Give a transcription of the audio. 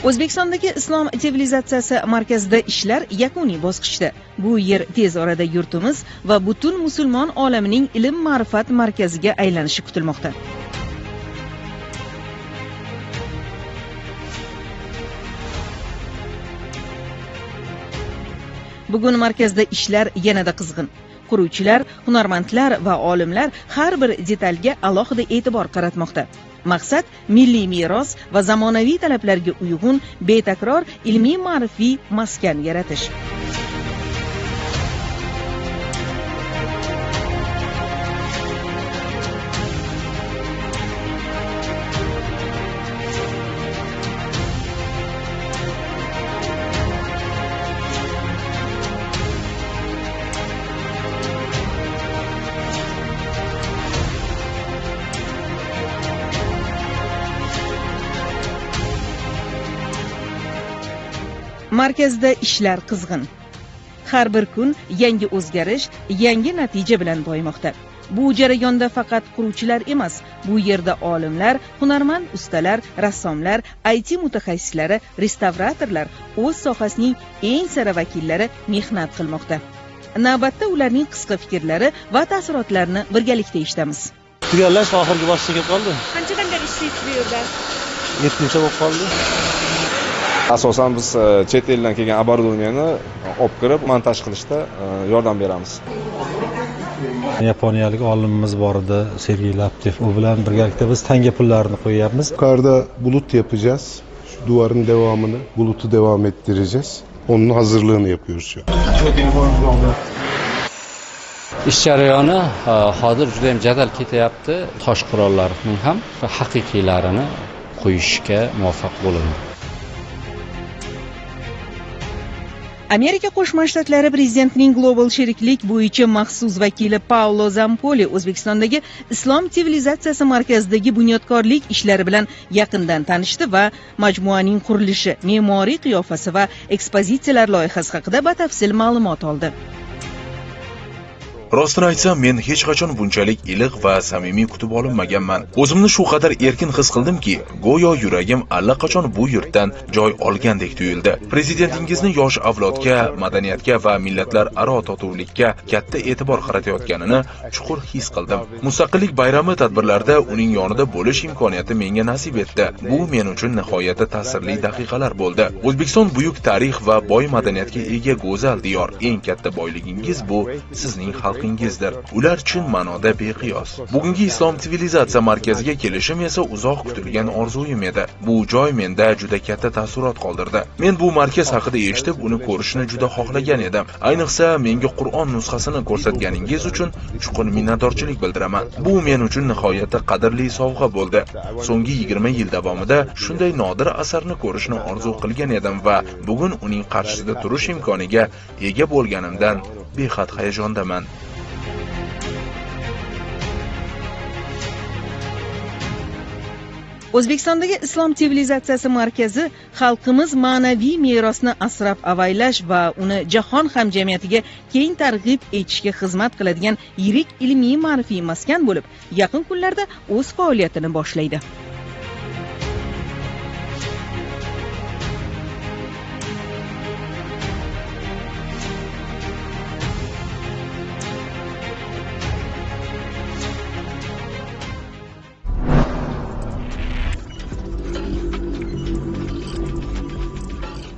O'zbekistondagi Islom sivilizatsiyasi markazida ishlar yakuniy bosqichda. Bu yer tez orada yurtimiz va butun musulmon olamining ilm-ma'rifat markaziga aylanishi kutilmoqda. Bugun markazda ishlar yanada qizg'in. Quruvchilar, hunarmandlar va olimlar har bir detalga alohida e'tibor qaratmoqda. Maqsad milliy meros va zamonaviy talablarga uyg'un betakror ilmiy-ma'rifiy maskan yaratish. Markazda ishlar qizg'in. Har bir kun yangi o'zgarish, yangi natija bilan boyimoqda. Bu jarayonda faqat quruvchilar emas, bu yerda olimlar, hunarmand ustalar, rassomlar, IT mutaxassislari, restavratorlar, o'z sohasining eng sara vakillari mehnat qilmoqda. Navbatda ularning qisqa fikrlari va taassurotlarini birgalikda eshitamiz. Tugallash oxirgi bosqichga kelib qoldi. Qanchadan beri ishlaysiz bu yerda? 7 yilcha bo'lib qoldi. Asosan biz chet eldan kelgan оборудованиeni olib kirib montaj qilishda yordam beramiz. Yaponiyalik olimimiz bor edi, Sergey Laptev. U bilan birgalikda biz tanga pullarini qo'yyapmiz. Yukarıda bulut yapacağız. Şu duvarın devamını, bulutu devam ettireceğiz. Onun hazırlığını yapıyoruz şu an. Ish jarayoni hozir juda ham jadal ketyapti. Tosh qurollarining ham haqiqiylarini qo'yishga muvaffaq bo'lindi. Amerika Qo'shma Shtatlari prezidentining global sheriklik bo'yicha maxsus vakili Paulo Zampoli O'zbekistondagi Islom sivilizatsiyasi markazidagi bunyodkorlik ishlari bilan yaqindan tanishdi va majmuaning qurilishi, me'moriy qiyofasi va ekspozitsiyalar loyihasi haqida batafsil ma'lumot oldi. Rostini aytsam, men hech qachon bunchalik iliq va samimiy kutib olinmaganman. O'zimni shu qadar erkin his qildimki, go'yo yuragim allaqachon bu yurtdan joy olgandek tuyuldi. Prezidentingizni yosh avlodga, madaniyatga va millatlararo totuvlikka katta e'tibor qaratayotganini chuqur his qildim. Mustaqillik bayrami tadbirlarida uning yonida bo'lish imkoniyati menga nasib etdi. Bu men uchun nihoyatda ta'sirli daqiqalar bo'ldi. O'zbekiston buyuk tarix va boy madaniyatga ega go'zal diyor. Eng katta boyligingiz bu sizning xalqingizdir. Ular chin ma'noda beqiyos. Bugungi Islom sivilizatsiya markaziga kelishim esa uzoq kutilgan orzuyim edi. Bu joy menda juda katta taassurot qoldirdi. Men bu markaz haqida eshitib, uni ko'rishni juda xohlagan edim. Ayniqsa menga Qur'on nusxasini ko'rsatganingiz uchun chuqur minnatdorchilik bildiraman. Bu men uchun nihoyatda qadrli sovg'a bo'ldi. So'nggi 20 yil davomida shunday nodir asarni ko'rishni orzu qilgan edim va bugun uning qarshisida turish imkoniga ega bo'lganimdan behad hayajondaman. O'zbekistondagi Islom sivilizatsiyasi markazi xalqimiz ma'naviy merosni asrab avaylash va uni jahon hamjamiyatiga keng targ'ib etishga xizmat qiladigan yirik ilmiy-ma'rifiy maskan bo'lib, yaqin kunlarda o'z faoliyatini boshlaydi.